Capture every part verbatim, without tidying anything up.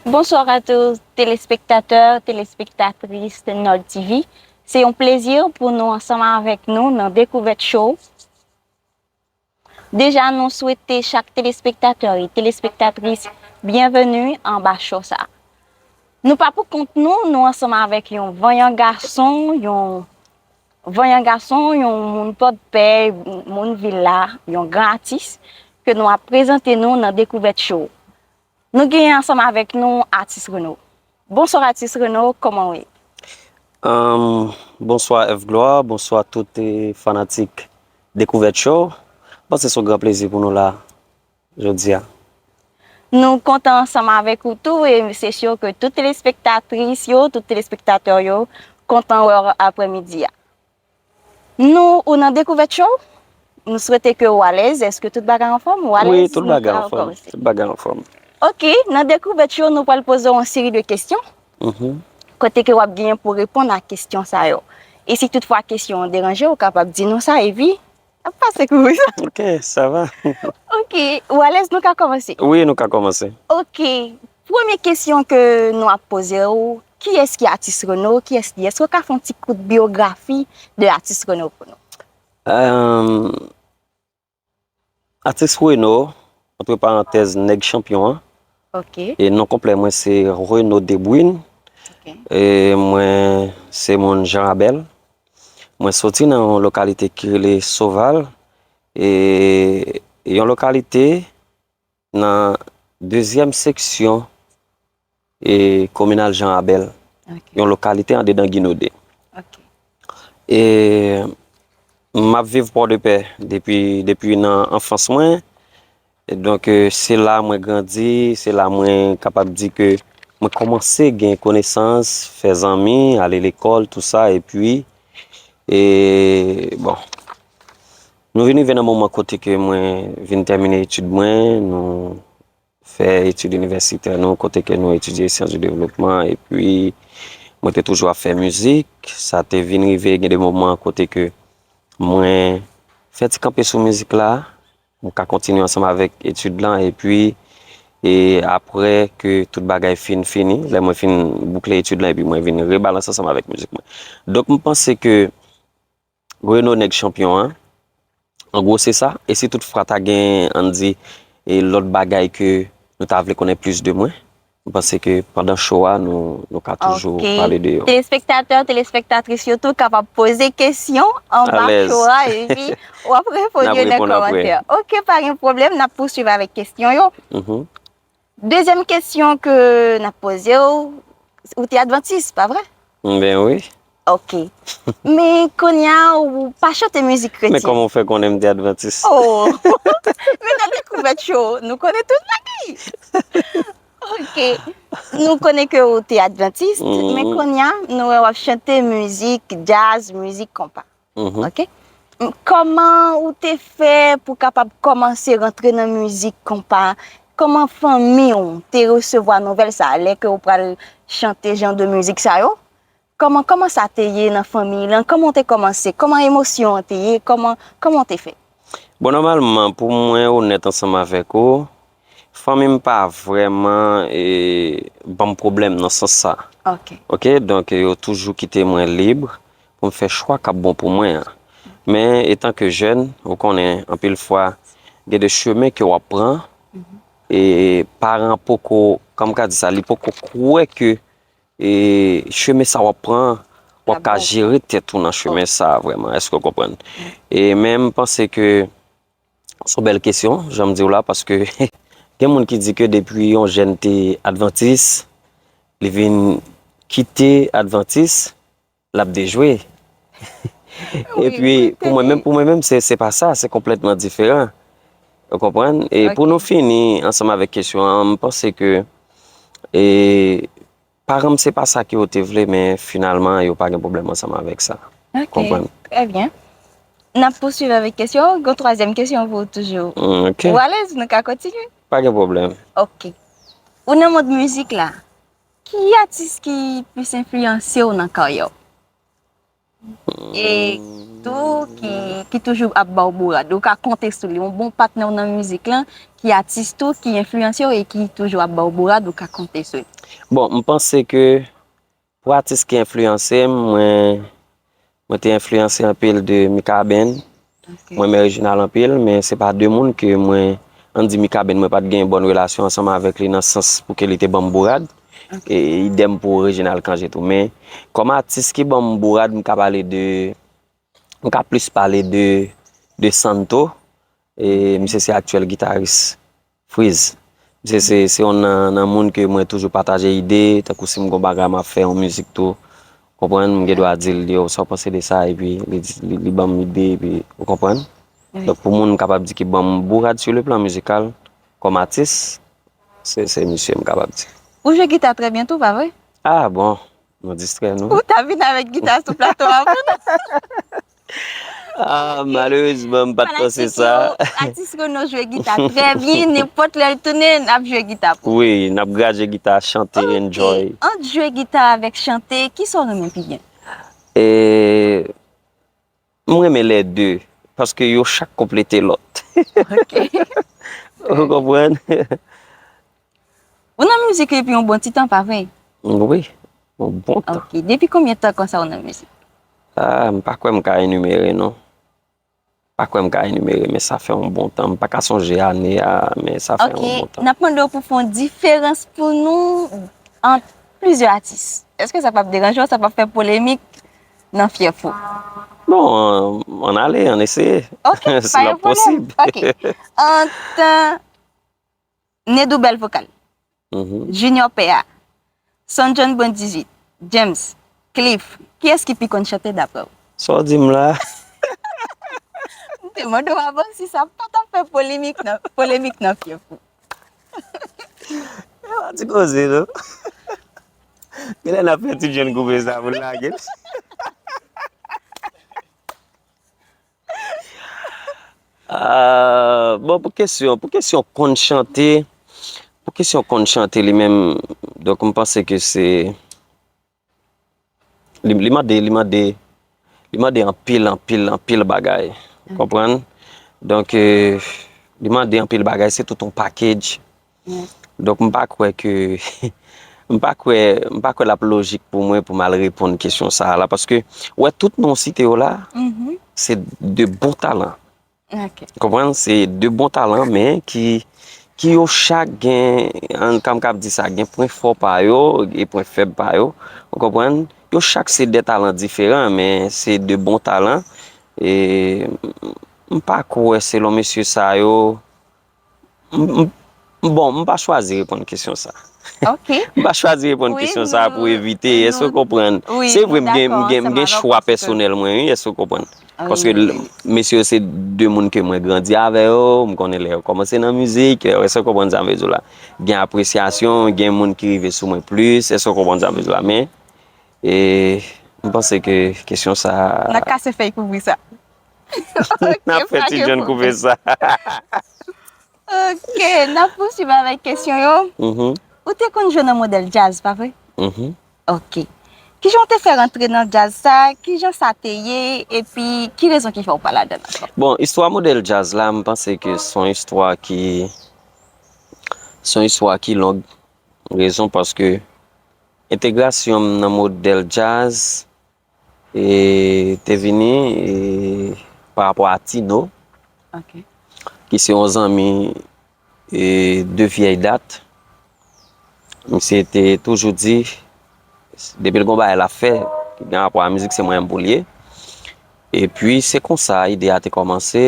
Bonsoir à tous, téléspectateurs, téléspectatrices de Nord T V. Se yon plezi pou nou ansanm avèk nou nan Dekouvèt Show. Deja, nou swete chak telespektatè e telespektatris byenveni anba show sa. Nou pa pou kont nou, nou ansanm avèk yon vanyan gason, yon vanyan gason, yon moun Pòdpè, moun vil la, yon gran atis ke nou ap prezante nou nan Dekouvèt Show. Nou genyen ansanm avèk nou atis Reno. Bonswa atis Reno, kòman w ye? Ahn, bonswa Èv Glwa, bonswa tout eh, fanatik Dekouvèt Show. Bon, se yon gran plezi pou nou la jodi a. Nou kontan ansanm avèk ou tou e se si ke tout telespektatris yo, tout telespektatè yo kontan wè w aprèmidi a. Nou ou nan Dekouvèt Show? Nou swete ke ou alèz. Èske tout bagay anfòm? Ou alèz? Wi, tout bagay anfòm. Tout bagay anfòm. Ok, nan Dekouvèt Show, nou pral poze w yon seri de kesyon. Kote ke w ap genyen pou reponn a kesyon sa yo. E si toutfwa kesyon an deranje w, ou kapab di nou sa epi n ap pase kouri sa. Ok, sa va. Ok, ou alèz, nou ka kòmanse? Wi, nou ka kòmanse. Ok, premye kesyon ke nou ap poze w, kiyès ki atis Reno? Kiyès li ye? Èske w ka fè yon ti kout byografi de atis Reno pou nou? Ahn, atis Reno, antre parantèz, Nèg Chanpyon an. Ok. E non konplè mwen se Reno Debrune. Ok. E mwen se moun Jan Rabèl. Mwen soti nan yon lokalite ki rele Soval. E yon lokalite nan dezyèm seksyon e kominal Jan Rabèl, Ok. Yon lokalite andedan Ginode. Ok. E m ap viv Pòdepè depi depi nan anfans mwen. E donk eh, se la mwen grandi, se la mwen kapab di ke mwen kòmanse gen konesans, fè zanmi, ale lekòl, tou sa, epi e bon, nou vin rive nan moman kote ke mwen vin tèmine etid mwen, nou fè etid inivèsitè nou kote ke nou etidye syans de devlopman epi mwen te toujou ap fè mizik. Sa te vin rive gen de moman kote ke mwen fè ti kanpe sou mizik la, mwen ka kontinye ansanm avèk etid lan epi e apre ke tout bagay fin fini, lè mwen fin boukle etid lan epi mwen vin rebalanse ansanm avèk mizik mwen. Donk m panse ke Reno Nèg Chanpyon an, an gwo se sa. E si toutfwa ta gen, ann di, e lòt bagay ke nou ta vle konnen plis de mwen, m panse ke pandan show a nou, nou ka toujou pale de yo. Telespektatè, telespektatris yo tou kapab poze kesyon anba show a epi w ap reponn yo nan kòmantè. Ok, pa gen pwoblèm, n ap pouswiv avèk kesyon yo. Dezyèm kesyon ke n ap poze w, ou te advantis, pa vre? Ben wi. Ok. Men kounye a ou pa chante mizik kretyen. Men kòman w fè konnen m te advantis? Oh! Men nan Dekouvèt Show, nou konnen tout bagay. Ok. Nou konnen ke ou te advantis, men kounye a nou wè w ap chante mizik djaz, mizik konpa. Ok. Kòman ou te fè pou kapab kòmanse rantre nan mizik konpa? Kòman fanmi w te resevwa nouvèl sa a, lè ke ou pral chante jan de mizik sa yo? Kòman, kòman sa te ye nan fanmi lan? Kòman w te kòmanse? Kòman emosyon an te ye? Kòman, kòman w te fè? Bon, nòmalman, pou mwen onèt ansanm avèk ou, fanmi m pa vrèman eh, ban m pwoblèm nan sans sa. Ok. Ok, donk yo toujou kite mwen lib pou m fè chwa k ap bon pou mwen an. Men etan ke jèn, ou konnen anpil fwa gen de chemen ke w ap pran e paran poko, kòm m ka di sa, li poko kwè ke e chemen sa w ap pran, w ap ka jere tèt ou nan chemen sa vrèman. Èske w konprann? E men m panse ke se yon bèl kesyon, jan m di w la, paske gen moun ki di ke depi yon jèn te advantis, li vin kite advantis, l ap dejwe. Epi pou mwen menm, pou mwen menm, se se pa sa, se konplètman diferan. Ou konprann? E pou nou fini ansanm avèk kesyon an, m panse ke e paran m se pa sa ke yo te vle, men finalman yo pa gen pwoblèm ansanm avèk sa. Ok, trè byen. N ap pouswiv avèk kesyon, gen twazyèm kesyon pou ou toujou. Mm, ok. Ou alèz, nou ka kontinye? Pa gen pwoblèm. Ok. Ou nan mond mizik la, ki atis ki plis enfliyanse w nan karyè w? E tou ki, ki toujou ap ba w bourad. Ou ka konte sou li. Yon bon patnè w nan mizik lan, ki atis tou, ki enfliyanse w e ki toujou ap ba w bourad, ou ka konte sou li. Bon, m panse ke pou atis ki enfliyanse m, mwen, mwen te enfliyanse anpil de Mikaben. Ok. Mwen renmen Reginald anpil, men se pa de moun ke mwen, ann di Mikaben, mwen pa t gen bòn relasyon ansanm avèk li nan sans pou ke li te ban m bourad. Ok. E idèm pou Reginald Cangé tou. Men kòm atis ki ban m bourad, m ka pale de, m ka plis pale de, de Santo. E misye se aktyèl gitaris Freeze. Misye se, se youn nan, nan moun ke mwen toujou pataje ide, tankou si m gon bagay m ap fè yon mizik tou, konprann, m gen dwa di l, yo, sa w panse de sa, epi li, di- li, li ban m ide, epi, ou konprann? Wi. Donk, pou moun, m kapab di ki ban m bourad sur le plan musical, kòm atis, se, se misye m kapab di. Ou jwe gita trè byen tou, pa vre? Ah, bon, nou distrè nou. Ou ta vin avèk gita sou plato a pou nou. Ah, malerezman, m pa t panse sa. Fanatik yo, atis Reno jwe gita trè byen, nenpòt lè l tounen, n ap jwe gita pou ou. Wi, n ap graje gita, chante, Ok. Enjoy. Ant jwe gita avèk chante, kisa w renmen pi byen? E, m renmen lè de, paske yo chak konplete lòt. Ok. Ou konprann? Ou nan mizik depi yon bon ti tan, pa vre? Wi, yon bon tan. Ok. Depi konbyen tan konsa ou nan mizik? Ah, m pa kwè m ka enimere, non. M pa kwè m ka enimere, men sa fè yon bon tan. M pa ka sonje ane a, men sa fè yon bon tan. Ok, n ap mande w pou fè yon diferans pou nou ant plizyè atis. Èske sa p ap deranje w, sa p ap fè polemik nan fyèf ou? Bon, ann ale, ann eseye. Ok, pa yon pwoblèm. Ok. Ant Nedou bèl vokal. Mhm. Junior P A. Son John Bon dizuit. James. Cliff. Kiyès ki pi konn chante dapre w? Sa w di m la? M te mande w avan si sa pa t ap fè polemik nan, polemik nan fyèf ou. E pa ti koze, non. Genlè n ap fè ti jèn koupe sa pou n lage l. Ah, bon, pou kesyon, pou kesyon konn chante, pou kesyon konn chante li menm, donk, m panse ke se, li, li mande, li mande, li mande anpil, anpil, anpil bagay. Konprann? Donk, eh, li mande anpil bagay, se tout yon package. Donk, m pa kwè ke, m pa kwè, m pa kwè l ap lojik pou mwen pou m al reponn kesyon sa a la, paske, wè, tout non w site yo la, se de bon talan. Ok. Konprann? Se de bon talan, men ki, ki yo chak gen, an, kan m kab di sa, gen pwen fò pa yo, e pwen fèb pa yo. Ou konprann? Yo chak se de talan diferan, men se de bon talan. E m pa kwè, selon mesye sa yo, M, m, bon, m pa chwazi reponn kesyon sa. Ok. M pa chwazi reponn kesyon sa pou evite, èske w konprann? Se vre, m gen, m gen, m gen chwa pèsonèl mwen, wi, èske w konprann? Paske l, mesye yo se de moun ke mwen grandi avè yo, m konnen lè yo kòmanse nan mizik, èske w konprann sa m vle di w la? Gen apresyasyon, gen moun ki rive sou mwen plis, èske w konprann sa m vle di w la? Men, e, m panse ke kesyon sa. N a kase fèy kouvri sa. N ap fè ti John koupe sa. Ok, n ap pouswiv avèk kesyon yo. Mhm. Ou te konn jwe nan modèl djaz, pa vre? Mhm. Ok. Kijan w te fè rantre nan djaz sa? Kijan sa te ye? Epi, ki rezon ki fè w pa ladan l ankò? Bon, istwa modèl djaz la, m panse ke se yon istwa ki, se yon istwa ki long. Rezon paske entegrasyon m nan modèl djaz, e, te vini, e, pa rapò a Tino, Ok. ki se yon zanmi, e, de vyèy dat. Misye te toujou di, depi l gon bagay l ap fè, ki gen rapò a mizik, se mwen menm pou l ye. Epi, se konsa ide a te kòmanse.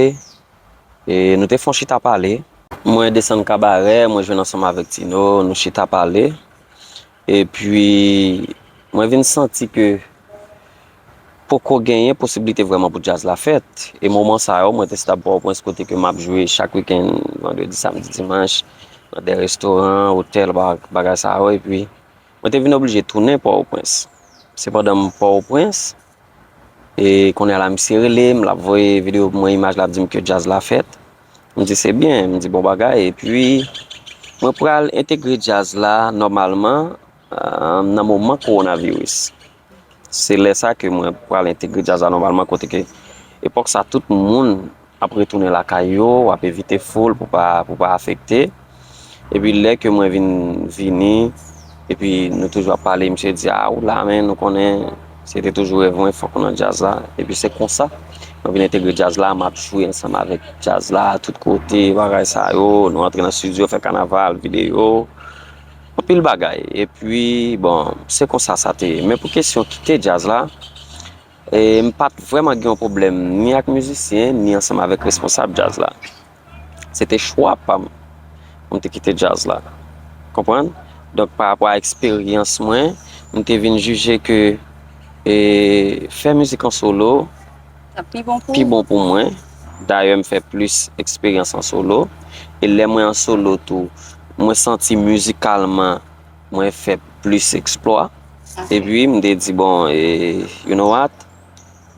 E nou te fè yon chita pale. Mwen desann Kabarè, mwen jwenn ansanm avèk Tino, nou chita pale. Epi, mwen vin santi ke poko genyen posiblite vrèman pou djaz la fèt. E moman sa yo, mwen te stab Pòtoprens kote ke m ap jwe chak wikenn, vandredi, samdi, dimanch, nan de restoran, otèl, ba-, bagay sa yo. Epi, mwen te vin oblije tounen Pòtoprens. Sepandan, m Pòtoprens, e kounye a la, misye rele m, l ap voye videyo pou mwen, imaj, l ap di m ke djaz la fèt. M di, se byen, m di, bon bagay. Epi, mwen pral entegre djaz la nòmalman, ah, nan moman kowonaviris. Se lè sa ke mwen pral entegre djaz la nòmalman, kote ke Epòk sa, tout moun ap retounen lakay yo, w ap evite foul pou pa, pou pa afekte. Epi lè ke mwen vin vini, epi nou toujou ap pale, misye di, "A, ou la, men nou konnen se te toujou rèv mwen, fòk ou nan djaz la." Epi se konsa, mwen vin entegre djaz la, m ap jwe ansanm avèk djaz la, tout kote, bagay sa yo, nou antre nan estidyo, fè kanaval, videyo, anpil bagay. Epi, bon, se konsa sa te ye. Men pou kesyon kite djaz la, e, m pa t vrèman gen yon pwoblèm ni ak mizisyen, ni ansanm avèk responsab djaz la. Se te chwa pa m pou m te kite djaz la. Konprann? Donk, pa rapò a eksperyans mwen, m te vin jije ke, e, fè mizik an solo pi bon pou mwen. Dayè, m fè plis eksperyans an solo. E lè mwen an solo tou, mwen santi mizikalman, mwen fè plis eksplwa. Epi, m te di, bon, e, you know what?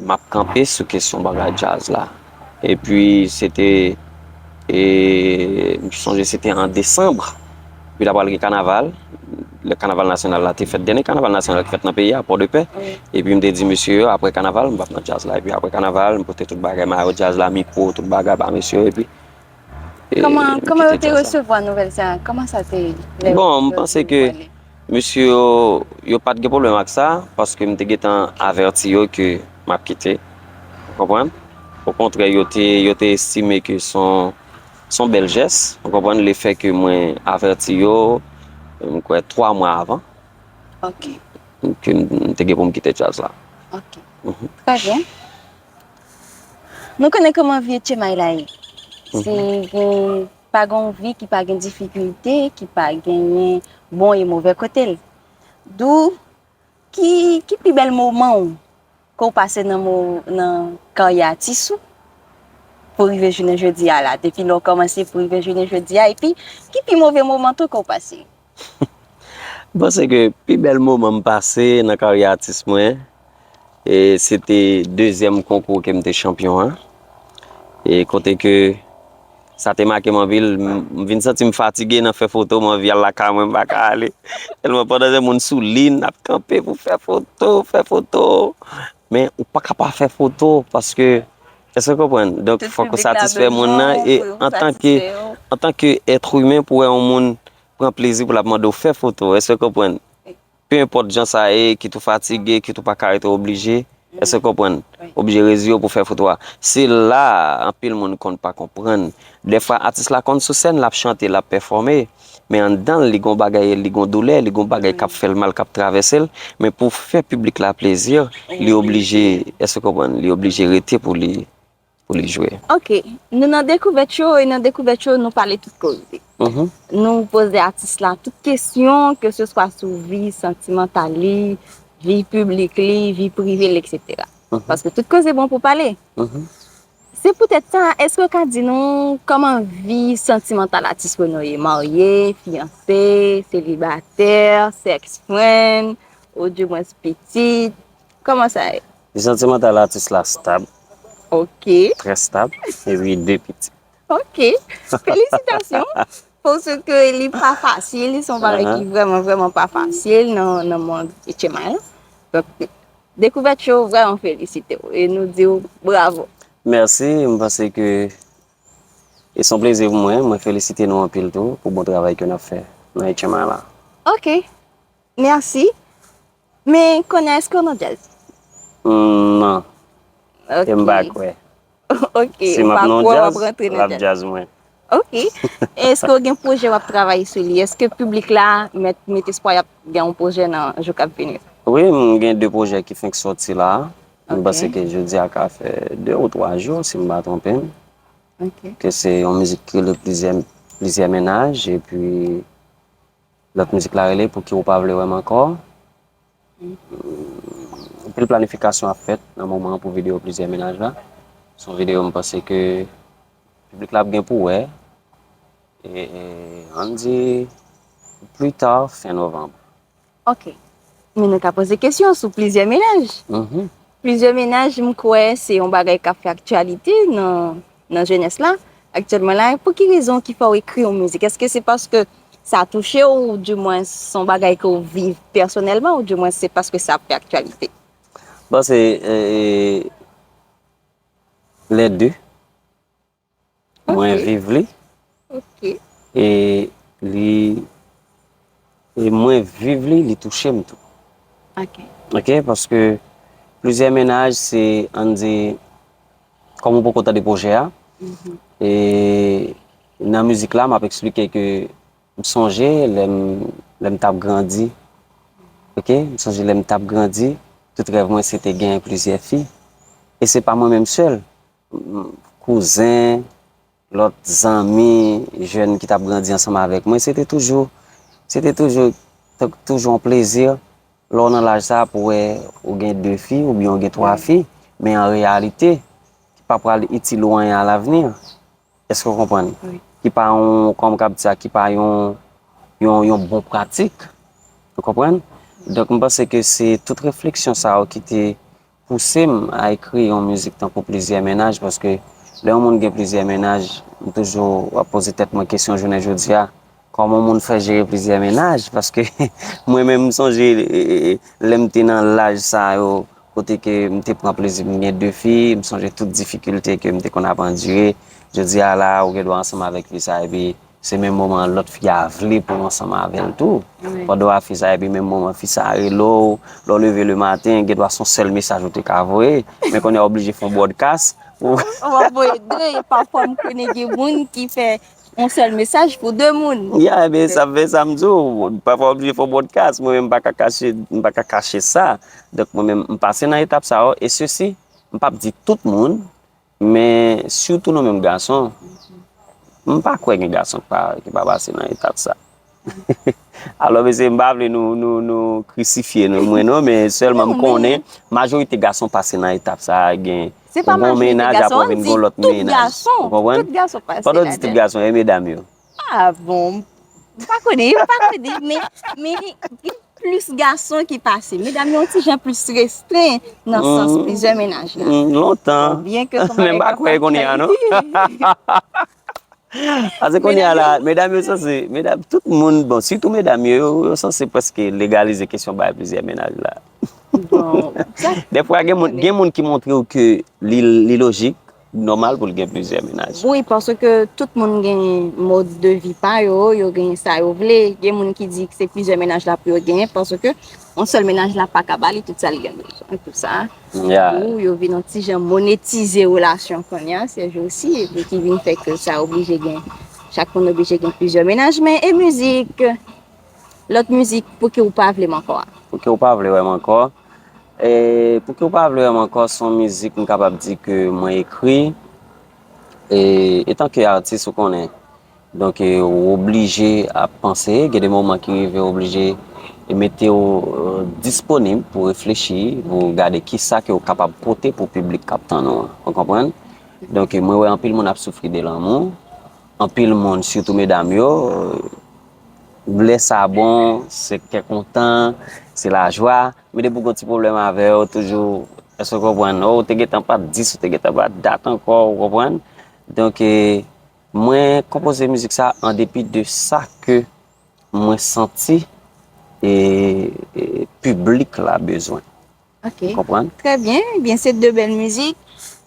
M ap kanpe sou kesyon bagay djaz la. Epi, se te, e, m sonje se te an desanm. Epi, ta pral gen kanaval. Lè kanaval nasyonal la te fèt, dènye kanaval nasyonal ki fèt nan peyi a, Pòdepè. Epi, m te di mesye yo, apre kanaval, m p ap nan djaz la. Epi, apre kanaval, m pote tout bagay, mayo djaz la, mikwo, tout bagay ba mesye yo. Epi, e, Kòman, m kòman yo kite te djaz la. Resevwa nouvèl sa a? Kòman sa te ye lè Bon, m yo panse di ke w prale? Mesye yo, yo pa t gen pwoblèm ak sa, paske m te gentan avèti yo ke m ap kite. Ou konprann? Okontrè, yo te, yo te estime ke se yon, se yon bèl jès. Ou konprann? Lefè ke mwen avèti yo, m kwè, twa mwa avan Ok. ke m, m te gen pou m kite djaz la. Ok. Mhm. Trè byen. Nou konnen kòman vi Etchemay la ye. Se Mhm. gen, pa gen yon vi ki pa gen difikilte, ki pa genyen bon e movè kote l. Dou, ki, ki pi bèl moman w ke w pase nan mo-, nan karyè atis ou pou rive jounen jodi a la, depi lè w kòmanse pou rive jounen jodi a, epi ki pi move moman tou ke w pase? M panse ke pi bèl moman m pase nan karyè atis mwen, e, se te dezyèm konkou ke m te chanpyon an. E kote ke sa te make m anpil, m, m vin santi m fatige nan fè foto, m anvi al lakay mwen, m pa ka ale. Tèlman pandan se moun sou liy, n ap kanpe pou fè foto, fè foto. Men ou pa ka pa fè foto, paske, èske w konprann? Donk, Tout fòk ou piblik la satisfè moun nan, bezwen e w pou yo antanke, satisfè w. Antanke èt imen, pou wè yon moun pran plezi pou l ap mande w fè foto, èske w konprann? Pe enpòt jan sa ye, kit ou fatige, kit ou pa ka rete oblije, èske w konprann? Wi. Oblije reziye w pou fè foto a. Se la, anpil moun konn pa konprann. Dèfwa, atis la konn sou sèn, l ap chante, l ap pèfòme, men anndan l, li gon bagay, li gon doulè, li gon bagay k ap fè l mal, k ap travèse l, men pou fè piblik la plezi, li oblije, èske w konprann? Li oblije rete pou li, pou li jwe. Ok, nou nan dekouvèt yo, e nan dekouvèt yo, nou pale tout koze. Mhm. Nou poze atis la tout kesyon, ke se swa sou vi santimantal li, vi piblik li, vi prive l, etsetera. Mhm. Paske tout koze bon pou pale. Mhm. Se poutèt sa, èske w ka di nou kòman vi santimantal atis Renaud ye? Marye, fiyanse, selibatè, sex friend, ou dimwens pitit? Kòman sa ye? Vi santimantal atis la stab. Ok. Trè stab. Epi de pitit. Ok. Felisitasyon. Paske li pa fasil, li se yon bagay ki Ahan. vrèman, vrèman pa fasil nan, nan mond Etchemay la. Donk, dekouvèt yo vrèman felisite w e nou di w bravo. Mèsi, m panse ke e se yon plezi pou mwen. Mwen felisite nou anpil tou pou bon travay ke n ap fè nan Etchemay la. Ok. Mèsi. Men kounye a, èske w nan djaz? Mm, non. Ok. E m pa kwè. Ok, si m ap nan yon djaz, l ap djaz mwen. Ok. Èske w gen pwojè w ap travay sou li? Èske piblik la mèt met espwa y ap gen yon pwojè nan jou k ap vini? Wi, m gen de pwojè ki fenk soti la. M Ok. panse ke jodi a ka fè de ou twa jou, si m pa twonpe m. Ok. Ke se yon mizik ki rele Plizyè, Plizyè Mennaj, epi lòt mizik la rele Pouki ou pa vle wè m ankò. Anpil planifikasyon ap fèt nan moman an pou videyo Plizyè Mennaj la. Se yon videyo m panse ke piblik la ap gen pou wè. E, e, ann di, pli ta, fen novanm. Ok. Men nou ka poze kesyon sou Plizyè Mennaj. Mhm. Plizyè Mennaj, m kwè se yon bagay k ap fè aktyalite nan, nan jenès la, aktyèlman la. Pou ki rezon ki fè w ekri yon mizik? Èske se paske sa touche w, oudimwens se yon bagay ke w viv pèsonèlman, oudimwens se paske sa ap fè aktyalite? Bon, se, e, e, Les deux. Mwen Ok. Viv li. Ok. E li e mwen viv li, li touche m tou. Ok. Ok, paske plizyè mennaj se, ann di, kòm ou poko tande pwojè a, e nan mizik la m ap eksplike ke m sonje lè m lè m t ap grandi. Ok, m sonje lè m t ap grandi, tout rèv mwen se te gen plizyè fi. E se pa mwen menm sèl. M- kouzen, lòt zanmi jèn ki t ap grandi ansanm avèk mwen, se te toujou se te toujou toujou yon plezi lè w nan laj sa pou wè ou gen de fi oubyen ou gen twa fi, men an reyalite ki pa pral itil ou anyen alavni. Èske w konprann? Ki pa yon, kòm k ap di sa, ki pa yon yon yon bon pratik. Ou konprann? Donk m panse ke se tout refleksyon sa yo ki te pouse m a ekri yon mizik tankou Plizyè Mennaj, paske lè yon moun gen plizyè mennaj, m toujou ap poze tèt mwen kesyon jounen jodi a, kòman yon moun fè jere plizyè mennaj? Paske mwen menm m sonje lè m te nan laj sa yo, kote ke m te pran plezi m gen de fi, m sonje tout difikilte ke m te konn ap andire. Jodi a la, ou gen dwa ansanm avèk fi sa, epi se menm moman an lòt fi a vle pou w ansanm avè l tou. Pandan w a fi sa, epi menm moman fi sa a rele w, lè w leve le maten, gen dwa se yon sèl mesaj ou te ka voye. Men kounye a w oblije fè yon broadcast pou Ou ap voye de, e pafwa m konnen gen moun ki fè yon sèl mesaj pou de moun. Ya, ebyen, sa fè sa m di w, pafwa w oblije fè yon broadcast. Mwen menm, m pa ka kache, m pa ka kache sa. Donk, mwen menm, m pase nan etap sa yo, e sesi, m p ap di tout moun, men sitou nou menm gason, m pa kwè gen gason ki pa, ki pa pase nan etap sa. Alò, mesye, m pa vle nou, nou, nou krisifye nou, mwen non, men sèlman m konnen majorite gason pase nan etap sa a, gen Se pa ou gen yon majorite mennaj, gason, apre w m vin di gen yon lòt tout mennaj. gason, Ou konprann? Tout gason pase Pandan w di ladan. Tout gason, e medam yo. Ah bon, m pa konnen, m pa konnen, men, men gen plis gason ki pase. Medam yo yon ti jan plis restren nan sans plizyè mennaj la. Mm, lontan. Byen ke kòm Men m pa kwè kounye a, non. Paske kounye a la, medam yo sanse, medam, tout moun, bon, sitou medam yo, yo, yo sanse prèske legalize kesyon bay plizyè mennaj la. Bon, sa, Dèfwa, gen moun, gen moun ki montre w ke li, li lojik, nòmal pou l gen plizyè mennaj. Wi, paske tout moun gen mòd de vi pa yo, yo gen sa yo vle. Gen moun ki di ke se plizyè mennaj la pou yo genyen, paske yon sèl mennaj la pa ka ba li tout sa li gen bezwen. Pou sa, Ya. Pou yo vin yon ti jan monetize relasyon kounye a, se jou si, epi ki vin fè ke sa oblije gen, chak moun oblije gen plizyè mennaj, men e mizik, lòt mizik, Pouki ou pa vle m ankò a? Pouki ou pa vle wè m ankò? E Pouki ou pa vle wè m ankò, se yon mizik m kapab di ke mwen ekri. E, etanke atis, ou konnen, donk, e, ou oblije ap panse, gen de moman ki rive ou oblije mete w, e, disponib pou reflechi, pou gade kisa ke ou kapab pote pou piblik k ap tann ou an. Ou konprann? Donk, e, mwen wè anpil moun ap soufri de lanmou. Anpil moun, sitou medam yo, e, lè sa bon, se kè kontan, se lajwa. Men depi w gen yon ti pwoblèm avè yo, toujou, èske w konprann? O, ou te gentan pa t dis, ou te gentan pa t dat ankò, ou konprann? Donk, e, mwen konpoze mizik sa an depi de sa ke mwen santi e, e piblik la bezwen. Ok. Ou konprann? Trè byen. Ebyen, se de bèl mizik.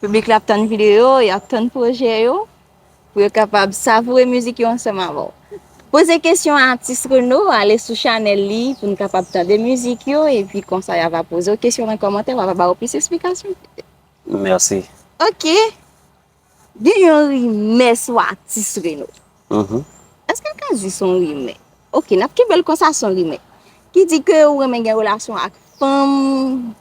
Piblik la ap tann videyo, y ap tann pwojè yo, pou yo kapab savoure mizik yo ansanm avè w. Poze kesyon a atis Reno, ale sou chanèl li pou n kapab tande mizik yo, epi konsa y a va poze w kesyon nan kòmantè, w a va ba w plis esplikasyon. Mèsi. Ok. Gen yon rimè sou atis Reno. Mhm. Èske n ka di se yon rimè? Ok, n ap kenbe l konsa, se yon rimè. Ki di ke ou renmen gen relasyon ak fanm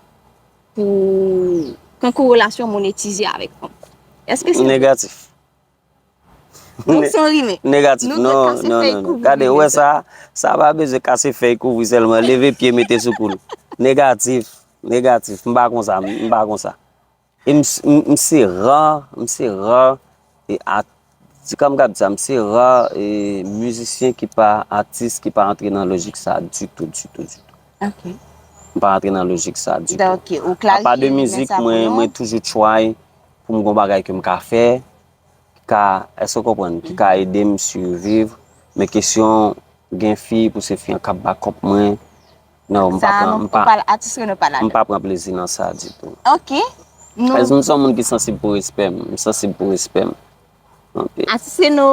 pou, kankou relasyon monetize avèk fanm. Èske se vre? Negatif. Donk se yon rimè. Negatif. Nou tout Non, kase non, fèy non, non. kouvri Gade, rimè wè sa. Sa, sa pa bezwen kase fèy kouvri sèlman. Leve pye, mete sou kou l. Negatif. Negatif. M pa konsa. M pa konsa. E m, m, m se ra, m se ra, e a, di kòm m ka di sa, m se ra, e mizisyen ki pa atis, ki pa antre nan lojik sa ditou, ditou, ditou. Ok. M pa antre nan lojik sa ditou. Donk, ou Apa de klarifye men mizik, sa pou mwen, nou. Mwen toujou try pou m gon bagay ke m ka fè, ki ka, èske w konprann, ki ka ede m siviv. Men kesyon gen fi pou se fi an k ap bakòp mwen, non, m pa Sa, pran, nou m pa, pa, atis Reno pa m ladan. Pa pran plezi nan sa ditou. Ok. Nou, Èske m se yon moun ki sansib pou respè m? M sansib pou respè m. Anpil. Atis Reno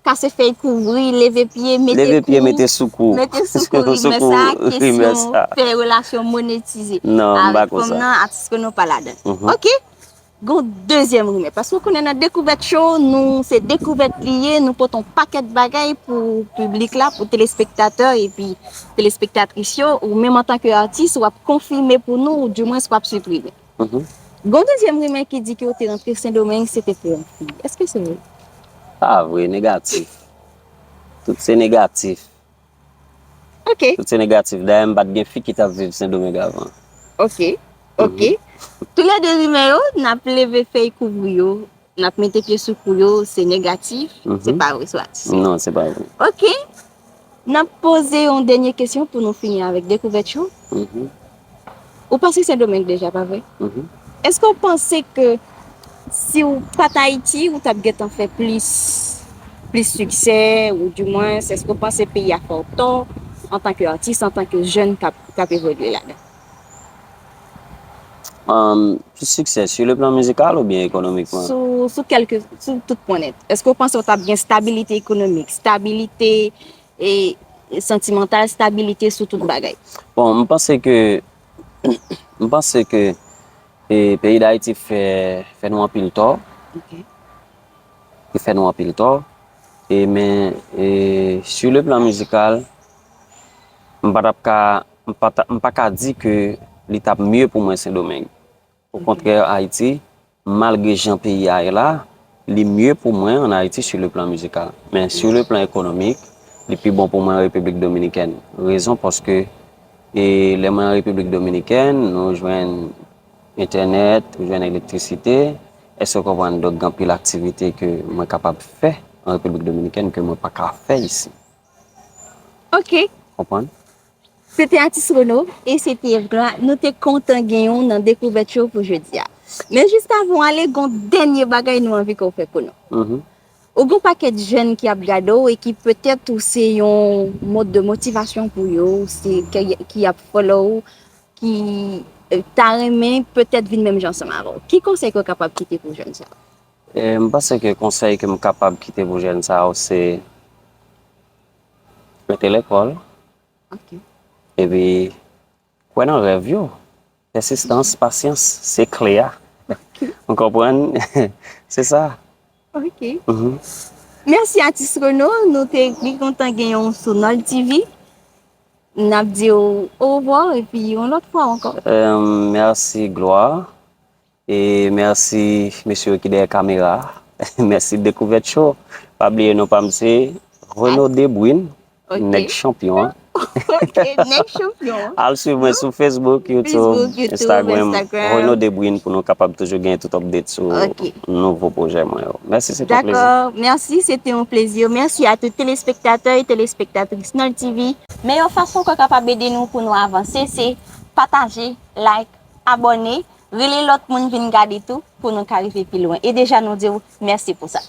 kase fèy kouvri, leve pye, mete Leve pye, kou, mete sou kou. Mete sou kou rimè sa, rimè kesyon sa. Fè relasyon monetize. Non, m pa Avèk fanm konsa. Nan, Atis Reno pa ladan. Mhm. Ok. Gon dezyèm rimè. Paske w konnen nan Dekouvèt Show, nou se dekouvèt li ye, nou pote yon pakèt bagay pou piblik la, pou telespektatè epi telespektatris yo, ou menm antanke atis, w ap konfime pou nou, ou dimwens w ap siprime. Mhm. Gon dezyèm rimè ki di ke w te rantre Sendomeng, se te pou yon fi. Èske se vre? Pa vre, negatif. Tout se negatif. Ok, Tout se negatif. Dayè, m pa t gen fi ki t ap viv Sendomeng avan. ok, ok. Toulède rimè yo, n ap leve fèy kouvri yo, n ap mete pye sou kou yo, se negatif, Mhm. se pa vre sou atis. Non, se pa vre. Ok, n ap poze yon dènye kesyon pou nou fini avèk Dekouvèt Show. Mhm. Ou pase Sendomeng deja, pa vre? Mhm. Èske w panse ke si w pa t Ayiti, ou t ap gentan fè plis, plis siksè, ou dimwens, èske w panse peyi a fè w tò antanke atis, antanke jèn k ap, k ap evolye ladan? Um, plis siksè, sou le plan mizikal oubyen ekonomikman? Sou, sou kèlke, sou tout pwen nèt. Èske w panse w t ap gen stabilite ekonomik, stabilite e, e santimantal, stabilite sou tout bagay? Bon, m panse ke m panse ke e, peyi Dayiti fè fè nou anpil tò. Ok. Li fè nou anpil tò. E men e, sou le plan mizikal, m pa t ap ka m pa t ap- m pa ka di ke li t ap mye pou mwen Sendomeng. Okontrè, Ayiti, malgre jan peyi a ye la, li mye pou mwen ann Ayiti sou le plan mizikal. Men sou le plan ekonomik, li pi bon pou mwen an Repiblik Dominikèn. Rezon paske e, lè mwen an Repiblik Dominikèn, nou jwenn entènèt, nou jwenn elektrisite. Èske w konprann? Donk, gen anpil aktivite ke mwen kapab fè an Repiblik Dominikèn ke mwen pa ka fè isi. Ok. Konprann? Se te Atis Reno e se te Evgloire. Nou te kontan gen w nan Dekouvèt Show pou jodi a. Men jis avan w ale, gon dènye bagay nou anvi ke w fè pou nou. Mhm. Ou gon pakèt jèn ki ap gade w e ki petèt ou se yon mòd de motivasyon pou yo, se ki, ki ap follow w, ki eh, ta renmen petèt vin menm jan ansanm avè w. Ki konsèy ke w kapab kite pou jèn sa yo? E, m panse ke konsèy ke m kapab kite pou jèn sa yo se rete lekòl, Ok. epi kwè nan rèv yo. Pèsistans, pasyans, se kle a. Ou konprann? Se sa. Ok. Mhm. Mèsi Atis Reno, nou te byen kontan genyen w sou Nòl T V. N ap di w orevwa epi yon lòt fwa ankò. Euh, mèsi Gloire. E mèsi mesye yo ki dèyè kamera. Mèsi Dekouvèt Show. Pa bliye non pa m se Reno Debrune, Ok. nèg chanpyon an. Ok, nèg chanpyon. Al swiv mwen sou Facebook, YouTube, Facebook, YouTube, Instagram, Instagram. Reno Debrune pou nou kapab toujou gen tout update sou Ok. nouvo pwojè mwen yo. Mèsi, se te yon plezi. Dakò, mèsi, se te yon plezi. Mèsi a tout telespektatè e telespektatris Nòl T V. Men yon fason ke w kapab ede nou pou nou avanse, se pataje, like, abòne, rele lòt moun vin gade tou pou nou ka rive pi lwen. E deja nou di w mèsi pou sa.